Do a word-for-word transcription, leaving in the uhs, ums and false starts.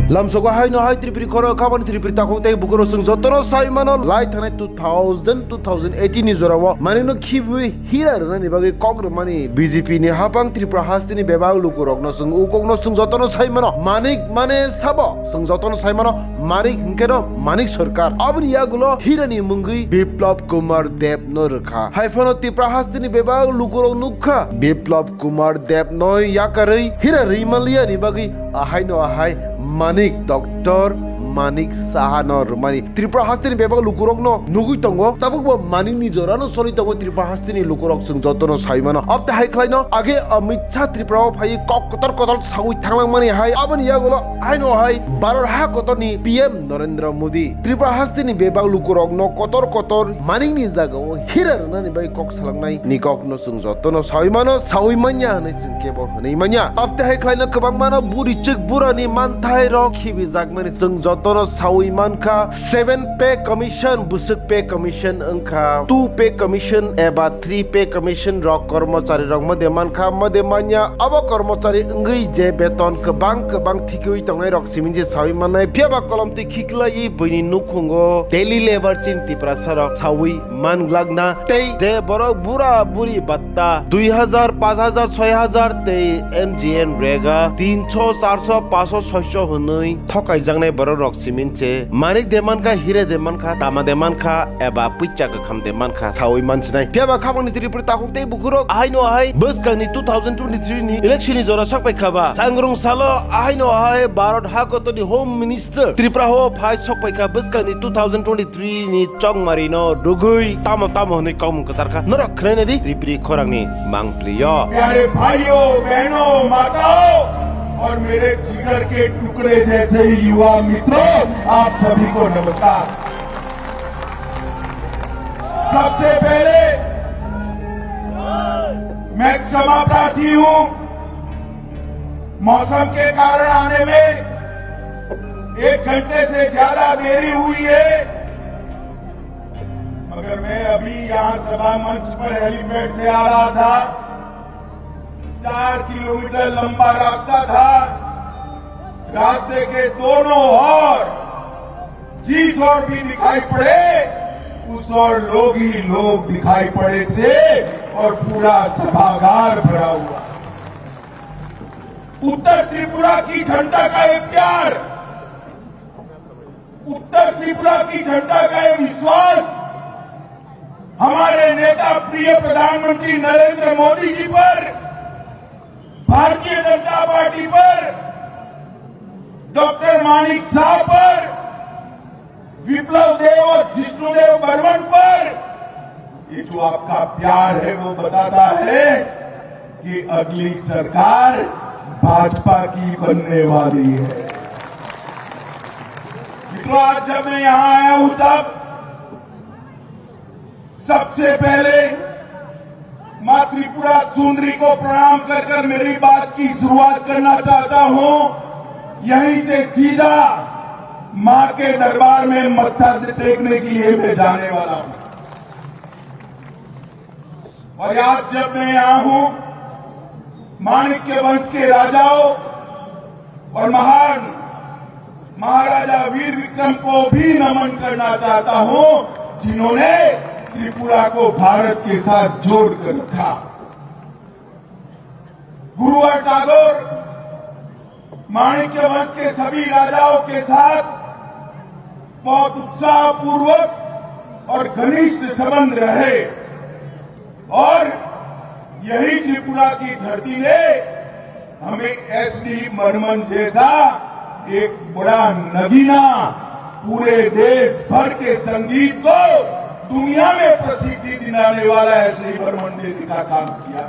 Lamsogo haino hai Tripuri khoro khabani Tripuri takhuk tei bukurok chwng jotono sai mano lai thanai two thousand, two thousand eighteen ni jorao manino khibiwi hira rwnani bagwi kok rwmani B J P ni hapang Tripura hasteni bebak lukurokno chwng ukokno chwng jotono sai mano. Manik mane sabo chwng jotono sai mano. Manik hwnkhe no Manik Sarkar. Aboni yagulo hirani mungwi Biplab Kumar Deb no rwkha. Hai phano Tripura hasteni bebak lukurok nukha Biplab Kumar Deb no yakarwi hira rwi manliya ni bagwi ahaino ahai Manik, Doctor Manik Saha no rwmani. Tripura hasteni bebak lukurok no nugwi tongo. Tabuk bo Manik ni jora no choli tongo Tripura hasteni lukurok chwng joto no sai mano. Abte hai khlai no age Amit Shah Tripura o phai kok kotor kotor sawi thanglang mani hai. Aboni yagulo aino hai Bharat ha kotor ni P M Narendra Modi Tripura hasteni bebak lukurok no kotor kotor Manik ni jaga o hira rwnani bai kok salangnai ni kok no chwng joto no sawi mano, sawi manya hwnwi chwng kebo hwnwi manya. Abte hai khlai no kwbangma no buri chwk burani manthai rok khibi jakmani chwng joto no sawi mankha. Seven pay commission, bwswk pay commission wngkha, two pay commission eba three pay commission rok kormochari rok mode mankha, mode manya abo kormochari wngwi je beton kwbang kwbang thikiwi tongnai rok simi je sawi mannai. Phiya ba kolom twi khiklaiwi buini nukhungo daily labour chin Tiprasa rok sawi man glakna tei je borok bura buri batta dui hajar, panch hajar, soi hajar tei M G N rega tinso, charso, panchso, soiso hwnwi thokaijaknai borok rok simin se Manik de mankha, hire de mankha, tama de mankha eba puicha kwkham de mankha sawi mansinai. Phiya ba khabangni Tripura takhuk tei bukurok ahaino ahai bwskangni two thousand twenty-three ni election ni jora sokpai kha ba. Changrung salo ahaino ahai Bharat ha kotorni Home Minister Tripura ho phai sokpai kha bwskangni two thousand twenty-three ni chongmari no rugwi tamo tamo hwnwi kokmung kwchar kha. Norok khwnaina di Tripuri khorangni mangpli o. प्यारे भाइयों, बहनों, माताओं और मेरे जिगर के टुकड़े जैसे ही युवा मित्रों, आप सभी को नमस्कार। सबसे पहले मैं क्षमा प्रार्थी हूं, मौसम के कारण आने में एक घंटे से ज्यादा देरी हुई है, मगर मैं अभी यहां सभा मंच पर हेलीपैड से आ रहा था। चार किलोमीटर लंबा रास्ता था। रास्ते के दोनों ओर जिस ओर भी दिखाई पड़े, उस ओर लोग ही लोग दिखाई पड़े थे और पूरा सभागार भरा हुआ। उत्तर त्रिपुरा की जनता का ये प्यार, उत्तर त्रिपुरा की जनता का ये विश्वास हमारे नेता प्रिय प्रधानमंत्री नरेंद्र मोदी जी पर, भारतीय जनता पार्टी पर, डॉक्टर मानिक साह पर, विप्लव देव और जिष्णुदेव बर्मन पर, ये जो आपका प्यार है, वो बताता है कि अगली सरकार भाजपा की बनने वाली है। मित्रों, आज जब मैं यहां आया हूं, तब सबसे पहले माँ त्रिपुरा सुंदरी को प्रणाम कर कर मेरी बात की शुरुआत करना चाहता हूं। यहीं से सीधा माँ के दरबार में मत्था टेकने के लिए मैं जाने वाला हूं। और आज जब मैं यहां हूं, माणिक्य वंश के राजाओं और महान महाराजा वीर विक्रम को भी नमन करना चाहता हूं, जिन्होंने त्रिपुरा को भारत के साथ जोड़ कर रखा। गुरुवर टागोर माणिक्य वंश के सभी राजाओं के साथ बहुत उत्साहपूर्वक और घनिष्ठ संबंध रहे और यही त्रिपुरा की धरती ने हमें एसडी बर्मन जैसा एक बड़ा नगीना, पूरे देश भर के संगीत को दुनिया में प्रसिद्धि दिलाने वाला एसडी बर्मन ने का काम किया।